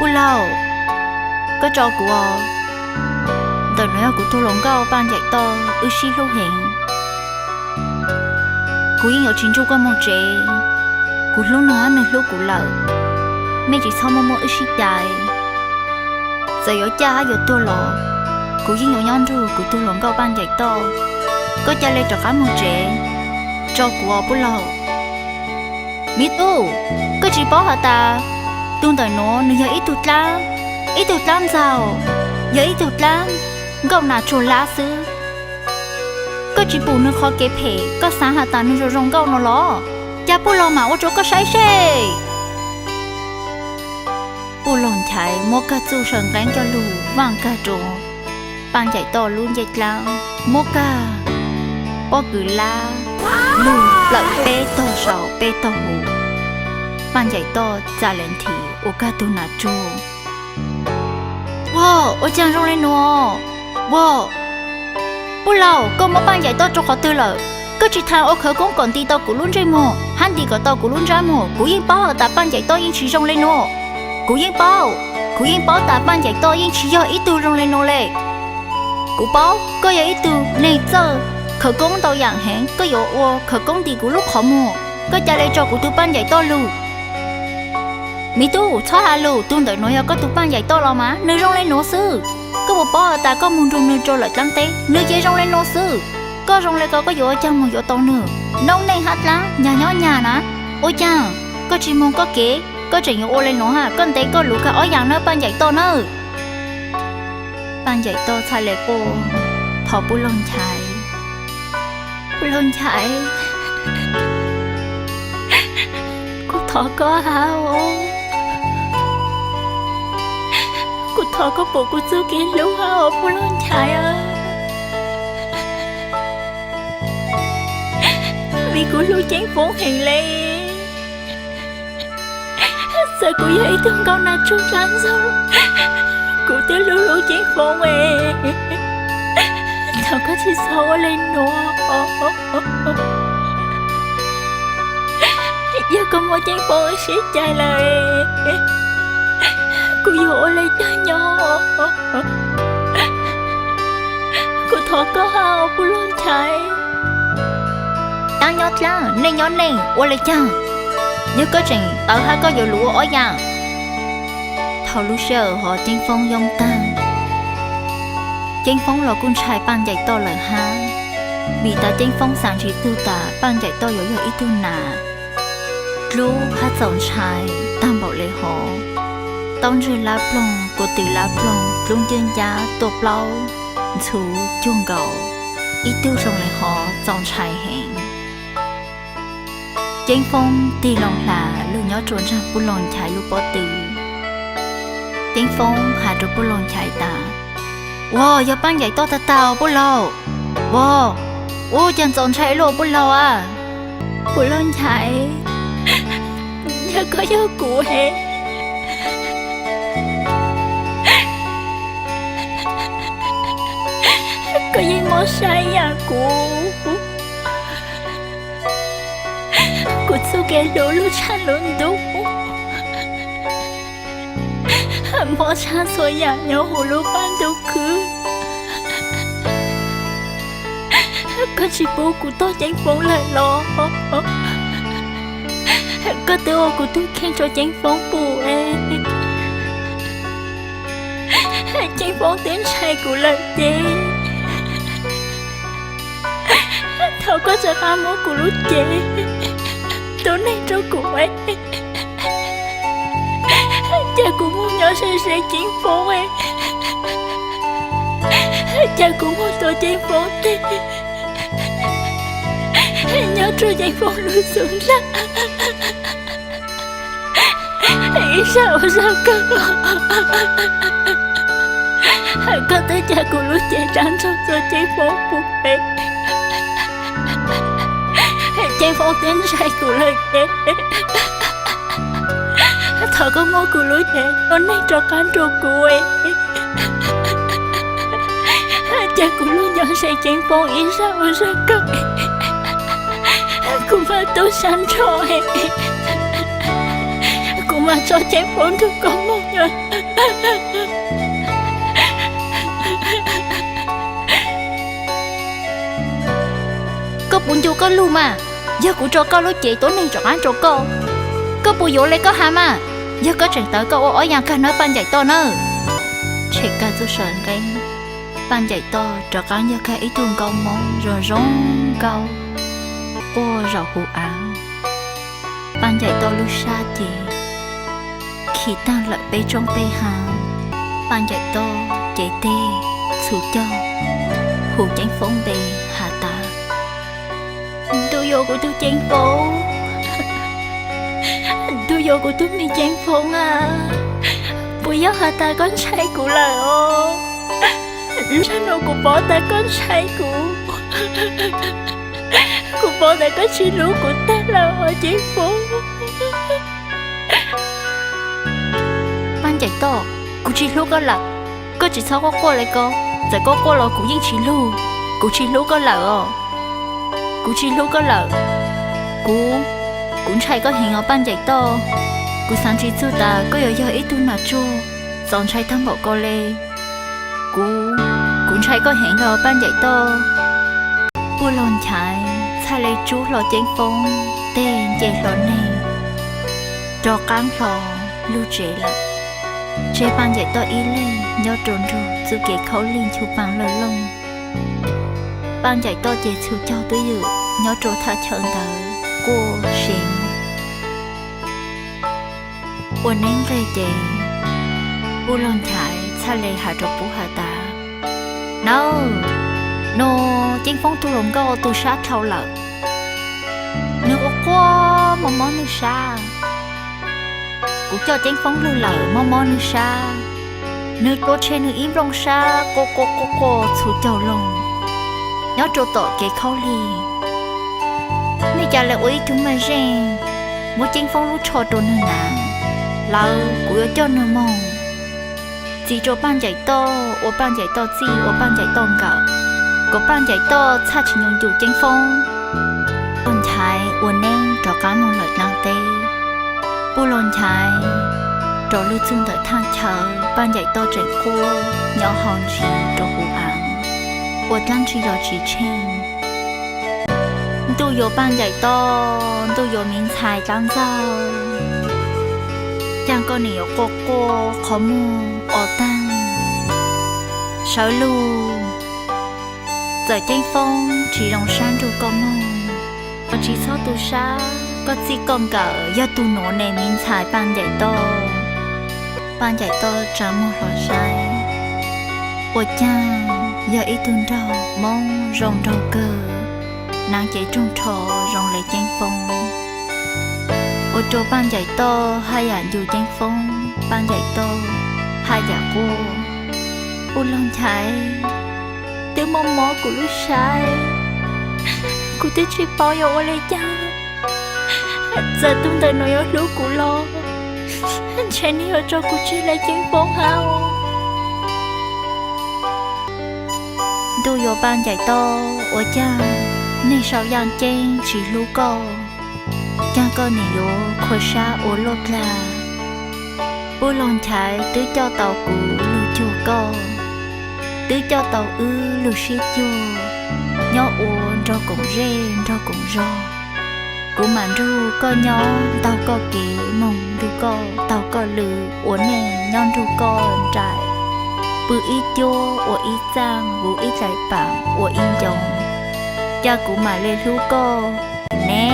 Puj laug, koj tso kuv os. Ntawm no yog kuv tus hluas nkauj Paj Ncaim Toj, wb sib hlub heev. Kuv yeej yuav tsis nrug koj mus tsev. Kuv hlub nws hab nws hlub kuv lawm. Mej tsis txhob muaj muaj wb sib cais. Txawm yuav caj hab yuav tuag los, kuv yeej yuav nyob nrug kuv tus hluas nkauj Paj Ncaim Toj. Koj ca le rov qab mus tsev, tso kuv os Puj laug. Me tub, koj tsis paub has tas tus ntawm nuav nws yog ib tug dlaab, ib tug dlaab ntxaug, yog ib tug dlaab nkauj nas tsuag lab xwb. Koj tsis pum nws qhov kev phem, koj xaav has tas nws zoo zoo nkauj no los? Cas Puj laug mam ua rua koj saib seb. Puj laug Nchaiv muab kag txuj saw nqeeb coj lug vaaj kag rua Paj Ncaim Toj lub ncej dlaab, muab kag pob kws lab lug plawm peb tog saum peb tog huv. Paj Ncaim Toj txav le nthi ua kag tug nas tsuag. Vog, ua caag zoo le nuav? Vog, Puj laug, koj muab Paj Ncaim Toj rua qhov twg lawm? Koj tsis thaam ua khawv koob kom nti tau kuv lub ntsej muag hab nti kom tau kuv lub ntsab muag. Kuv yeej paub has tas Paj Ncaim Toj yeej tsis zoo le nuav. Kuv yeej paub, kuv yeej paub tas Paj Ncaim Toj yeej tsis yog ib tug zoo le nuav le. Kuv paub koj yog ib tug neeg txawj khawv koob ntau yaam heev, koj yuav ua khawv koob nti kuv lub qhov muag. Koj ca le tso kuv tug Paj Ncaim Toj lug. Me tub, txhob has lus, tus ntawm nuav yog koj tug Paj Ncaim Toj los mas? Nws zoo le nuav xwb. Koj puas paub has tas koj moog nrug nws rua lawm dlaab teb, nws ces zoo le nuav xwb. Koj zoo le ko koj yuav ua caag moog yuav tau nws? Noob neej hab dlaab nyag nyob nyag na. Ua caag koj tsis moog koj kev, koj tseem yuav ua le nuav hab? Koj ntev koj lus kag ob yaam nawb Paj Ncaim Toj nawb. Paj Ncaim Toj txhaj le quaj, thov Puj laug Nchaiv. Puj laug Nchaiv, kuv thov koj hab os. Kuv thov koj pum kuv txuj kev hlub hab os Puj laug Nchaiv. Vim kuv hlub Ceeb Foob heev le. Txawm kuv yog ib tug nkauj nag tsuag dlaab ntxaug, kuv twb hlub hlub Ceeb Foob es. Thov koj tsis txhob ua le nuav. Yog koj muab Ceeb Foob wb sib cais lawm, kuv yuav ua le caag nyob? Kuv thov koj hab os Puj laug Nchaiv. Dlaab nyob dlaab, neej nyob neej, ua le caag? Yog koj tseem tawv hab koj yuav lus ua ob yaam. Thaum lub sij hawm hov Ceeb Foob yoob taag, Ceeb Foob los kuj ntshai Paj Ncaim Toj lawm hab, vim tas Ceeb Foob xaav ntsis txug tas Paj Ncaim Toj yuav yog ib tug nas dlub hab txaus ntshai taag npaum le hov. Taub ntswg lab ploog, kuv tw lab ploog, dlub ncwb ncab tuaj plaub ntxhuv cuag nkaus, ib tug zoo le hov txaus ntshai heev. Ceeb Foob tig loo hla lug nyob rua nraag Puj laug Nchaiv lub pob tw. Ceeb Foob has rua Puj laug Nchaiv tas, Ua, yog Paj Ncaim Toj taag taag Puj laug. Ua, ua caag txaus ntshai luaj Puj laug a. Puj laug Nchaiv, yog koj yog kuv es, koj yeej mob sab yaam kuv. Kuv txuj kev hlub lug tshaj lub ntuj, mob tshaj txhua yaam nyob huv lub paj ntug khwb. Koj tsis pub kuv tuaj Ceeb Foob lawm los? Koj twb ua kuv tug kheej rua Ceeb Foob pum es, Ceeb Foob twb ntshai kuv lawm ces, thov koj rov qab muab kuv lub cev tuab neeg rua kuv, ca kuv moog nyob ze ze Ceeb Foob, ca kuv moog tuav Ceeb Foob teg, nyob rua Ceeb Foob lub xub ntiag ib zag ua zag kawg. Koj twb ca kuv lub cev rab ntsug tuav Ceeb Foob pum es, Ceeb Foob twb ntshai kuv lawm ces, thov koj muab kuv lub cev tuab neeg rov qab rua kuv, ca kuv lug nyob ze Ceeb Foob ib zag ua zag kawg. Kuv maam tub sab nrho, kuv maam tso Ceeb Foob nrug koj moog nyob Hu mas, yog kuv rau koj lub cev tuab neeg rov qaab rau koj, koj puas yuav le koj has mas? Yog koj tseem tawv koj ua ob yaam kag nawb Paj Ncaim Toj nawb. Tshem kag txuj saw nqeeb, Paj Ncaim Toj rov qaab yog kag ib tug nkauj Moob zoo zoo nkauj quaj zaum huv av. Paj Ncaim Toj lub sab ces khi taag lawm peb tsoob peb haav. Paj Ncaim Toj cev teg txhus caug hu Ceeb Foob npe has tas, Ntuj yuav kuv tug Ceeb Foob, ntuj yuav kuv tug me Ceeb Foob a, puas yog has tas koj ntshai kuv lawm os? Lub sij hawm no kuv paub tas koj ntshai kuv, kuv paub tas koj tsis hlub kuv tag lawm os Ceeb Foob. Paj Ncaim Toj, kuv tsis hlub koj lawm, koj tsis txhob quaj quaj le ko, txawm koj quaj los kuv yeej tsis lug, kuv tsis hlub koj lawm os, kuv tsis hlub koj lawm. Kuv, kuv ntshai koj heev os Paj Ncaim Toj, kuv xaav tsis txug tas koj yuav yog ib tug nam tsuag txaus ntshai taag npaum ko le. Kuv, kuv ntshai koj heev os Paj Ncaim Toj. Puj Laug Nchaiv txhaj le tsub hlo Ceeb Foob teg nce hlo neeg, rov qaab hlo lug tsev lawm, tseg Paj Ncaim Toj ib leeg nyob rua nrug txuj kev khaub lig nchu paag lawj looj. Paj Ncaim Toj ces txhus caug twb ywm nyob rua thaj chaw ntawd quaj seev. Ua neb nqeg ces Puj Laug Nchaiv txhaj le has rua Puj has tas, Nawb, nua, Ceeb Foob tug hluas nkauj tu sab dhau lawm, nwg quaj quaj mob mob nwg sab. Kuv coj Ceeb Foob lug lawm mob mob nwg sab, nwg tua tshe nwg ib nplooj sab quaj quaj quaj quaj txhus caug loo nyob rua tom kev khaub lig. Nej ca le ua ib tug maj zeej muab Ceeb Foob lub tsho rua nwg hnav, lawv kuv yuav coj nwg moog txiv rua Paj Ncaim Toj, ua Paj Ncaim Toj txij ua Paj Ncaim Toj nkawm, kom Paj Ncaim Toj txhaj tsis ncu ncu Ceeb Foob. Puj Laug Nchaiv ua neeb rov qaab moog lawm dlaab teb. Puj Laug Nchaiv rov lug txug ntawm thaj chaw Paj Ncaim Toj tseem quaj nyob hauv ntsis rua huv av, ua dlaab tsi los tsis tsheej. Ntuj yuav Paj Ncaim Toj, ntuj yuav miv ntxhais dlaab ntxaug, caag koj nim yuav quaj quaj qhov muag o taag, sawv lug. Txawm Ceeb Foob tsis zoo sab nrug koj moog, los tsis txhob tu sab, koj txij koj nkawm yog tug nuav ne miv ntxhais Paj Ncaim Toj. Paj Ncaim Toj tsaa muag hlo saib, ua caag yog ib tug nraug Moob zoo nraug kawg, naav cev roog rho zoo le Ceeb Foob. Ua rua Paj Ncaim Toj haj yam ncu Ceeb Foob, Paj Ncaim Toj haj yam quaj. Puj Laug Nchaiv, twb mob mob kuv lub saib, kuv twb tsis paub yuav ua le caag. Txawm tug ntawm nuav yuav hlub kuv los, ntshe nwg yuav tso kuv tseg le Ceeb Foob hab. Ntuj yuav Paj Ncaim Toj, ua caag neeg sau yaaj ceeb tsis hlub koj, caag koj nim yuav khua sab ua luaj dlag. Puj Laug Nchaiv twb coj tau kuv lug cuag koj, twb coj tau wb lug sib cuag, nyob ua nraug koom zej nraug koom zog. Kuv mam nrug koj nyob taug koj kev moog nrug koj taug koj lw, ua neej nyob nrug koj nraim, pw ib cuab ua ib txaaj, vuv ib dlaim paam ua ib ncoo, ca kuv mam le hlub koj. Ne,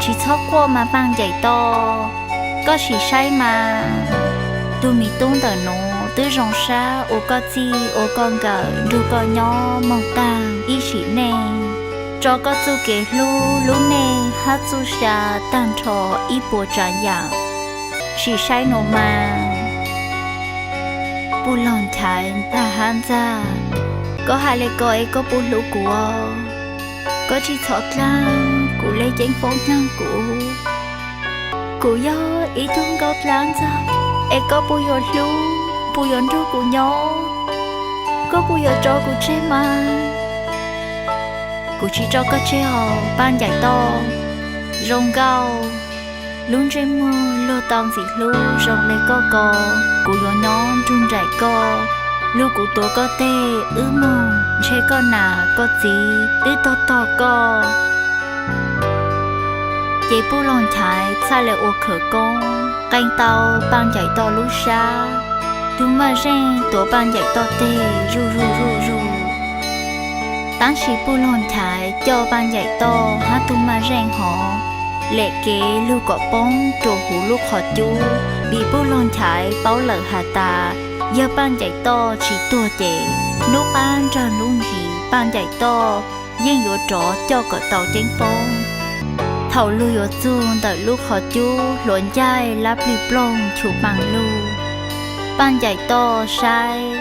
tsis txhob quaj mas Paj Ncaim Toj, koj sim saib mas, tug miv tub ntawm nuav twb zoo sab ua koj txij ua koj nkawm nrug koj nyob moog taag ib sim neej, tso koj txuj kev hlub lub neej hab txuj sa taag nrho ib puas tsaav yaam. Sim saib nuav mas. Puj Laug Nchaiv ntag hab ntxag, koj has le ko es koj puas hlub kuv? Koj tsis txhob dlaag kuv le Ceeb Foob dlaag kuv. Kuv yog ib tug nkauj dlaab ntxaug es koj puas yuav hlub, puas yuav nrug kuv nyob, koj puas yuav tso kuv tseg mas? Kuv tsis tso koj tseg os Paj Ncaim Toj. Zoo nkauj, lub ntsej muag luag tau ntxim hlub zoo le koj ko, kuv yuav nyob nrug nraim koj. Lug kuv tuav koj teg wb moog ntshe koj nam koj txiv twb tog tog koj. Ces Pub Laug Nchaiv txhaj le ua khawv koob qee tau Paj Ncaim Toj lub sab. Tug Maj Zeej tuav Paj Ncaim Toj teg zuj zuj zuj zuj. Tab sis Pub Laug Nchaiv coj Paj Ncaim Toj hab Tug Maj Zeej hov lem kev lug kom poob rua huv lub qhov cub, vim Pub Laug Nchaiv paub lawm has tas, yog Paj Ncaim Toj tsis tuag ces, nub qab nraag nub ntsis Paj Ncaim Toj yeej yuav rov coj kom tau ceeb foob. Thaum lug yuav txug ntawm lub qhov cub hluav ncaij lab plig ploog chug paaj lug, Paj Ncaim Toj saib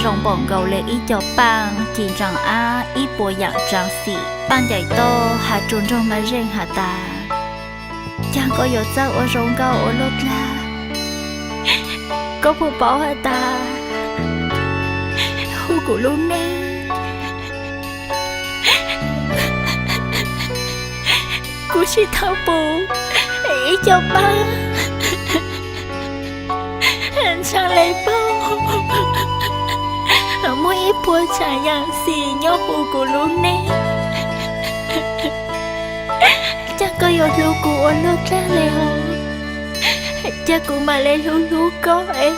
zoo npaum nkaus le ib co paaj ci ntsaa ab ib puas yaam tsaav xim. Paj Ncaim Toj has rua nraug Maj Zeej has tas, caag koj yuav txawj ua zoo nkauj ua luaj dlaab, koj puas paub has tas, huv kuv lub neej, kuv sib thau pum ib co paaj ntshaav le paug, muaj ib puas tsaav yaam xim nyob huv kuv lub neej. Caag koj yuav hlub kuv ua luaj dlaab le os, caag kuv maam le hlub hlub koj es.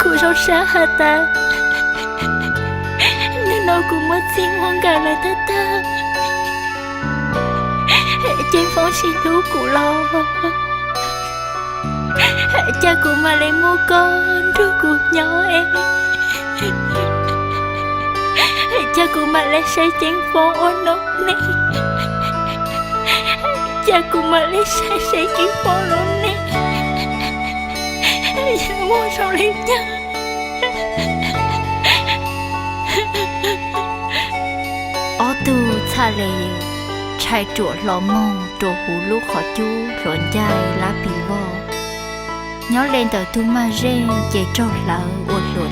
Kuv zoo sab has tas, nub nua kuv muaj txij muaj nkawm lawm tag tag, ceeb foob tsis hlub kuv los, caag kuv maam le muab koj nrug kuv nyob es, caag kuv maam le saib ceeb foob ua noob neej, caag kuv maam le saib saib ceeb foob noob neej, muaj zoo le caag. Ob tug txhaj le tshai ruam hlo moog rua huv lub qhov cub hluav ncaig lab pig voj. Nyob le ntawm Tug Maj Zeej ces raug hlawv ua hluav